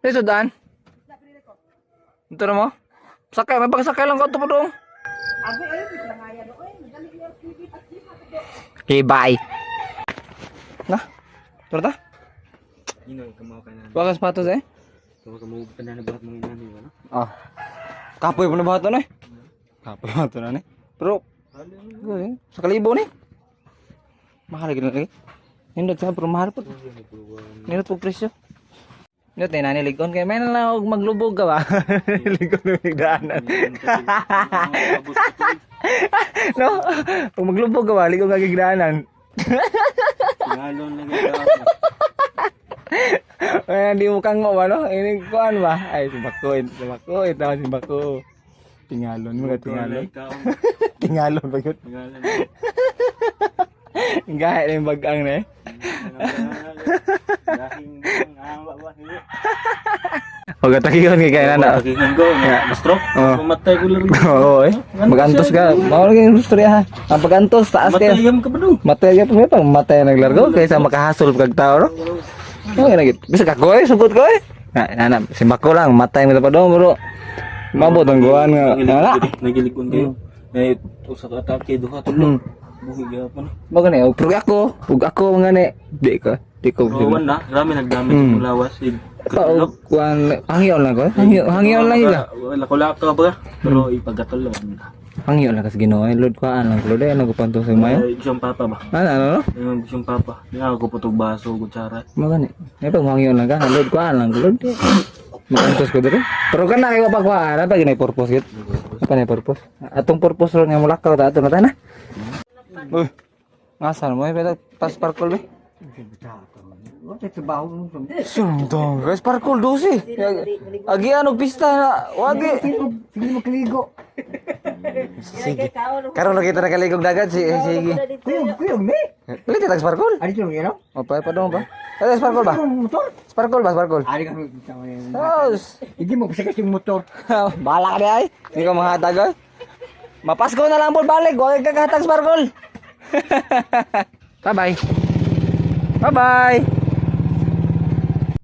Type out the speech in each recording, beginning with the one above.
Ay, sudan. Ito na mo. Sakay, may pagsakay lang ko ito po doon. Okay, bye. Na, tara ta. Inoy, kamaw ka na. Wala kang sapatos eh. Kamaw ka mo pa na nabuhat mga inani, ano? Ah. Kapoy po na ba ito na eh? Kapoy ba ito na eh? Pero, eh, sa kalibo ni. Mahal lagi na lagi. Nindot siya, pero mahal po. Nindot po presyo. Nindot na nanilig-on kay may na lang og maglubog ka ba? Ligon na daanan. No? Kung maglubog ka ba, ligon ka gigdaanan. Tingalon lang yung tao. Ay, hindi mo kang ba, no? Ini kuan ba? Ay, si Bako, si Bako, ito si Bako. Tingalon, mga tingalon. Ikaw, Tingalon ba yun? tingalon. Gahit na yung bagang na eh. Dahing awa ba? Huwag katakiyon kay kay nana. Takikan ko, nga, stroke. Oo. Mamatay ko lang. Oo eh. Magantos ka. Mao lagi yung istorya ha. Ang pagantos, taas Matay kayo. yam ka ba dong? Matay ka pa pang matay naglargo kaysa makahasol kag tao no. Ano nga nagit? Bisag ako eh, sugot ko eh. Na, nana, simbako lang, matay mo pa doon bro. Mabot ang guwan nga. Wala. Nagilikon kayo. May usa ka atake, duha, tulo. Buhi gyapon. Bago na, pero ako, ug ako mga ni, di ko, di ko. Pero na, rami nagdamit sa lawas. Pa og kuan hangyon lang ko. Hangyon, hangyon lang ila. Wala ko lakaw ba? Pero ipagatol lang. Hangyon lang kasi Ginoo, eh, Lord kuan lang Lord, eh, ano ko panto sa mayo. Ay, siyang papa ba? Ano ano no? Yung siyang papa. Di ako putog baso, kutsara. Magani. Ay pag hangyon lang ka, Lord kuan lang Lord. Makantos ko diri. Pero kana kay pa kuan, apa ginay purpose gid? Apa na purpose? Atong purpose ron nga mulakaw ta ato na ta na. Uy. Ngasal mo eh, pero pas parkol be. Sundong, guys, parkol 12. Agian og pista na, wagi. Sige mo kaligo. Sige. Karon na kita nakaligog dagat si sige. Kuyog, kuyog ni. Pilit tag sparkle. Ari to yun, O pa pa dong ba? Eh sparkle ba? motor. Sparkle ba sparkle? Ari ka Sos. Hindi mo kasi kasi motor. Bala ka di ay. Hindi ko mahatag oy. Mapasko na lang po balik. Huwag ka kahatag sparkle. Bye-bye. Bye-bye.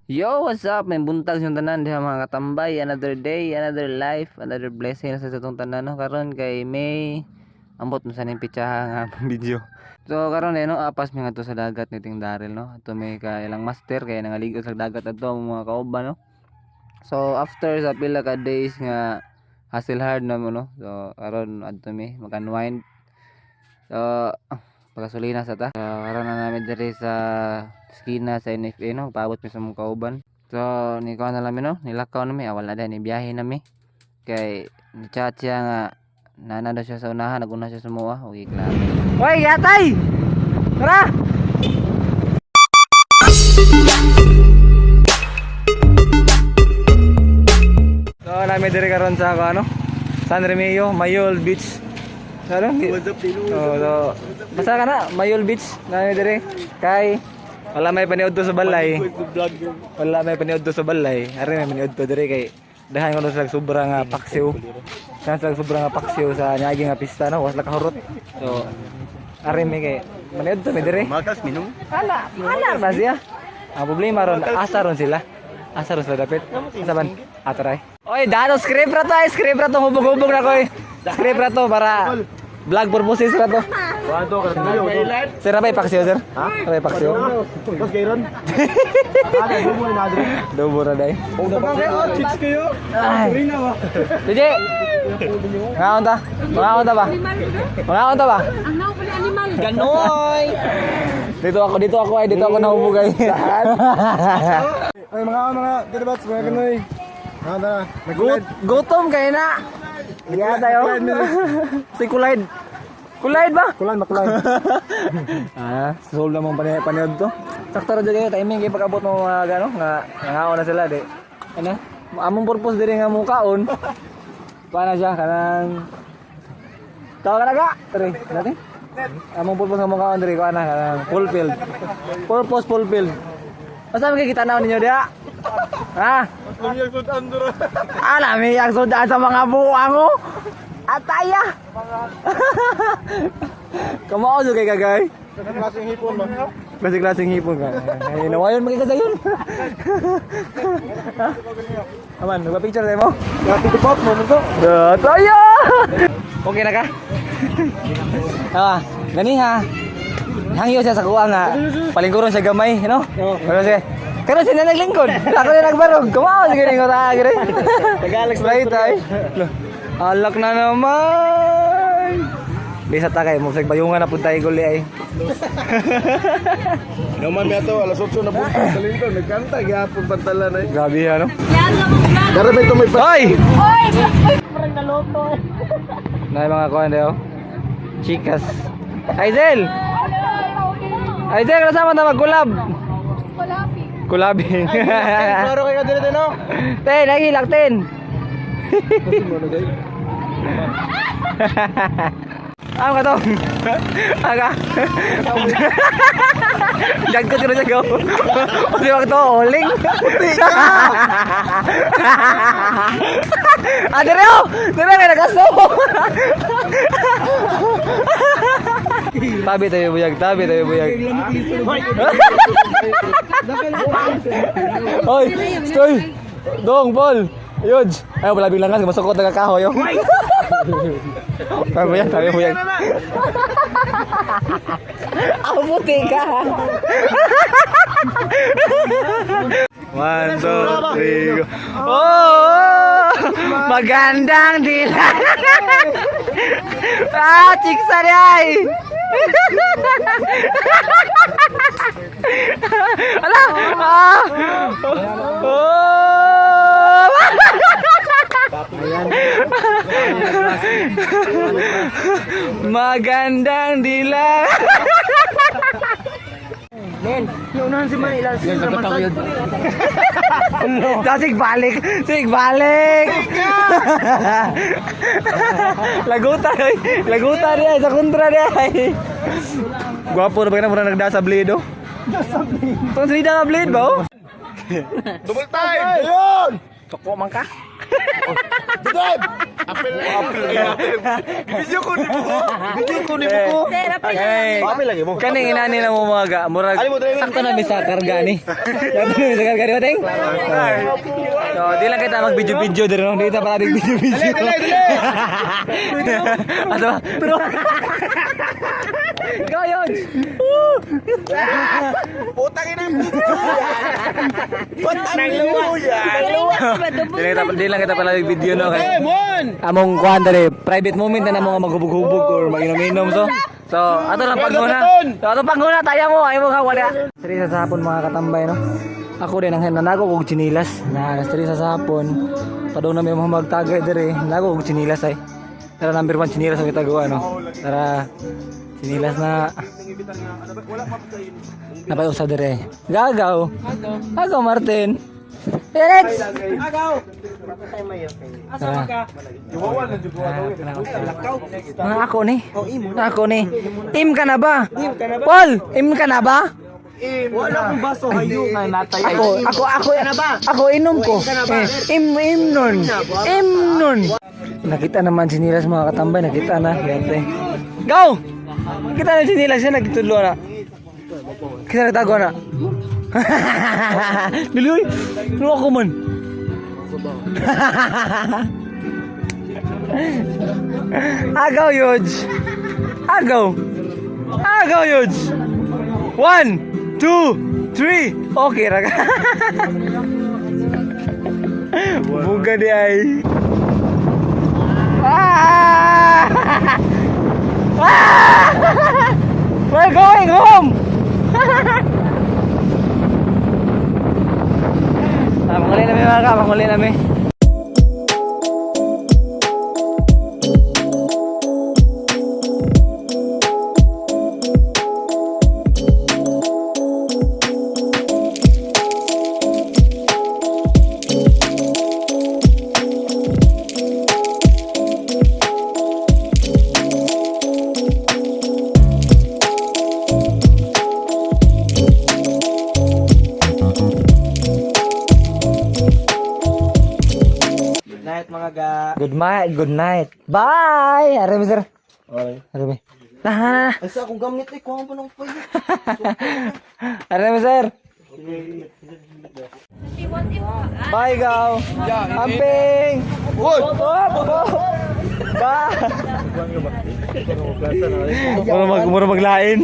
Yo, what's up? May buntag yung tanan diha mga katambay. Another day, another life, another blessing na sa atong tanan no. Karon kay May ambot mo sa ning pitsaha nga video. So karon eh no, apas mi ngadto sa dagat ni Ting Daryl no. Ato may ka ilang master kay nangaligo sa dagat adto ang mga kauban no. So after sa pila ka days nga hustle hard na mo no. So karon adto mi mag-unwind. So pagasolina sa ta. So, karon na namin diri sa skina sa NFA no, paabot mi sa mong kauban. So ni kuha na lang mi no, nilakaw na mi, awal na din, ni biyahe na mi. Kay ni chat siya nga nana daw siya sa unahan, naguna siya sa mua. Okay, klaro. Hoy, gatay! Tara! So, namin diri karon sa ano? San Remeo, Mayol Beach. Ano? What's up, Pilo? Oh, so, basta ka na, Mayol Beach namin diri. Kay wala may paniud to sa balay. Wala may paniud to sa balay. Ari may paniud to diri kay dahan ko sila sobra nga paksiw. Dahan sila sobra nga paksiw sa niagi nga pista no, wasla kahurot. So ari may kay paniud to mi diri. Makas, minum. Ala, ala ba siya? Ang problema ron, asa ron sila. Asa ron sila dapit? Asa ban? Atray. Oy, dano script ra to, ay script ra to hubog-hubog na ko eh. Script ra to para vlog purposes ra to. Wato ka Sir, rabay paksiw, sir? Ha? Rabay paksiw. Tapos kay Ron. Ala, dumo na adre. Dubo ra day. Chicks kayo. Ay. Dije. Ngaon ta? Ngaon ta ba? Ngaon ta ba? Ganoy. Dito ako ay, dito ako nahubog ay. Ay, mga mga diribats, mga ganoy. Mga tara, nagkulad. Gutom kayo na. Yeah, tayo. Si Kulaid. Kulaid ba? Kulan, makulan. Ah, solve namang paniod to. Sakto ra jud kayo timing kay pag-abot mo mga gano nga nangaon na sila di. Ano? Among purpose diri nga mukaon. Paano siya kanang Tawa ka na ka. Diri, natin. Among purpose nga mukaon diri kuan na kanang fulfilled. Purpose fulfilled. Basta may kita na ninyo diha. Ha? Ala, may ang sundaan sa mga buwang oh. Ataya. Kamao jud kay kagay. Klaseng hipon ba? Klase-klaseng hipon ka. Ay, nawayon magkakasayon. Ha? Aman, nagpa-picture tayo mo? Happy pop mo to. Tayo! Okay na ka? Ah, gani ha. Hangyo siya sa kuha nga. Palingkuron siya gamay, no? Pero siya, karon siya na naglingkod. Ako na nagbarog. Kumao sige ning ora gani. Tagalog right ay. Alak na naman. Di sa tagay mo bayungan na pud tayo guli ay. Naman mi ato alas 8 na punta sa lingkod nagkanta gyapon pantalan ay. Grabe ano. Dara may tumay pa. Hoy! Nay mga kuan daw. Chicas. Aizel! Aizel, kasama na mag-collab. Kulabi. Klaro kayo dire no. Ten, lagi lang ten. Ano ka to? Aga. Jagkot ko na siya go. O di ba to? Oling. Puti ka. Ah, dire oh! Dire may nagasto. Tabi tayo buyag, tabi tayo buyag. Oy, stoy. Dong, Paul. Yun. Ay, wala biglang nga. Masukot na kakahoy. Oh. Tabi buyag, tabi buyag. Ako puti ka. One, two, three, go. Oh! Magandang dila. Ah, chiksa niya ay. Ala! Ah! Oh! Magandang dila. Iunahan si Manila. Sig balik, sig balik. Laguta oy, laguta niya sa kontra niya. Ay. Gwapo na ba na mura nagda sa blade oh. Sa blade. Tong silida nga blade ba oh? Double time. Ayun. Tuko man ka. Drive. Apel apel. Video ko ni mo. Video ko ni mo. Hey. Apel lagi mo. Kaning inani na mo mga ga, murag sakto na mi sa karga ni. Sakto na mi sa karga ni Mateng. So, di lang kita mag-video-video diri no, di ta para video-video. Dili dili. Ato ba? Pero Go yun! Putang ina yung video yan. Putang ina yan. Di lang kita pala video no kay. Mon. Among kuan diri, private moment na namo nga maghubog-hubog or maginom-inom so. So, ato lang paguna. So, ato paguna tayo mo, ay mo ka wala. Sari sa hapon mga katambay no. Ako din ang nanago kog tsinilas. Na sari sa hapon. Padung na may mga magtagay diri, nago kog tsinilas ay. Tara number 1 tsinilas ang gitagawa no. Tara tsinilas na. Napay usa dire. Gagaw. Agaw Martin. Let's. Agaw! Tara. Mga ako ni. Ako ni. Im ka na ba? Paul, im ka na ba? Wala akong baso, hayo. Ako, ako, ako, ako inom ko. Eh, im, im nun. Im nun. Nakita naman si Nilas mga katambay, nakita na. Yate. Go! Nakita na si Nilas siya, nagtulo na. Kita nagtago na. Niluy, ano ako man? Agaw, Yoj! Agaw! Agaw, Yoj! One, two, three! Okay, raga. Buga di ay. Ah! Ah! We're going home! Ah, manguli na mi mga ka, manguli na mi. Night mga ga. Good night, good night. Bye! Arami sir. Okay. Arami. Nah. Ay sa akong gamit eh, kuha pa ng payo. Ano mo, sir? Bye, gaw. Amping! Uy! Op, op. Ba! Mura maglain.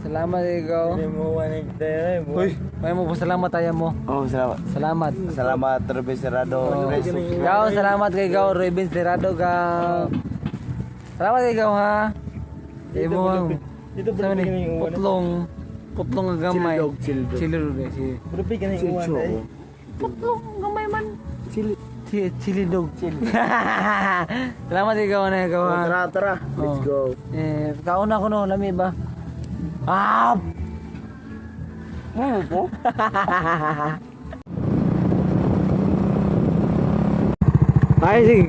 Salamat ikaw. Uy, may mo salamat tayo mo. Oh, salamat. Salamat. Salamat, Ruben Serrado. Gaw, salamat kay Gaw Ruben Serrado gaw. Salamat kay Gaw ha. Imo ang sa ni putlong putlong nga gamay. Chili dog eh, chili. Putlong gamay man. Chili chili dog. Salamat kay Gaw na Gaw ha. Tara, tara. Let's Oh. go. Eh, kauna ko no, lami ba? Ah! Ay, sige.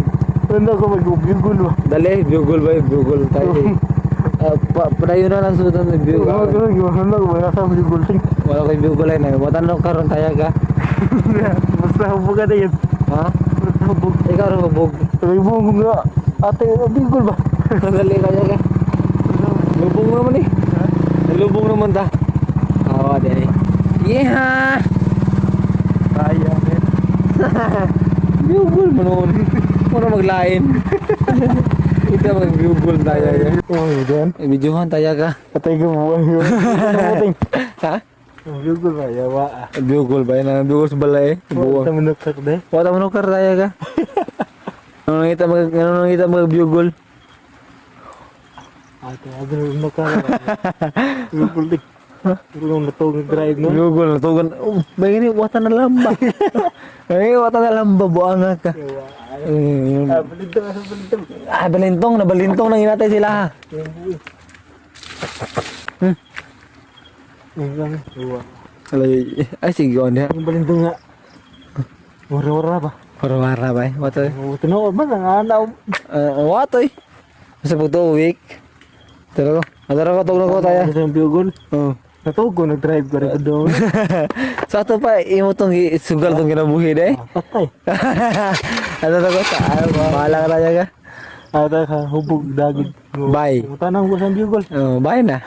Ano ko mag-google ba? Dali, Google ba? Google tayo. Pa padayon na lang sudan ng Google. Wala sa Google. Wala kay Google ay na. Watanong karon tayo ka. Basta hubog ka na yun. Ha? Basta hubog. Ikaw ra mabog. Sabi mo nga, ate, Google ba? Dali kaya ka. Lubong naman eh. Lubong naman ta. Awa dali. Yeah. Kaya, men. Google mo noon. Mura maglain. Ito mag Google tayo ka. Oh, yan. Eh, videohan tayo ka. Patay ka buwan yun. Ha? Google ba? Yawa. Google ba yun? Google sa balay. Buwan. Wala manukak de. Wala mo nukar tayo ka. Ano nangita mag ano nangita mag Google? Ate, ano nukar. Google de. Google na to drive no. Google natugan. Oh, may gani wata na lamba. Ay, wata na lamba buanga ka. Yawa. Mm. Ah, balintong, ah, balintong. Ah, balintong, nabalintong nang hinatay sila. Ha. Yung lang. Yawa. Alay, ay sige on ya. Yung balintong nga. Wara-wara ba? Para-para ba? Wato. Oh, tinuod man ang anaw. Wato eh. Sa pagto week. Tara ko. Tara ko tugno ko tayo. Ano yung Google? Oh. Natugo, nag-drive ka rin doon. Sa ato pa imo tong sugal tong kinabuhi day. Patay. Ano to ko? Bahala ka tayo ka. Ate ka, hubog, dagid. Bye. Tanang ko sa Google. Oh, bye na.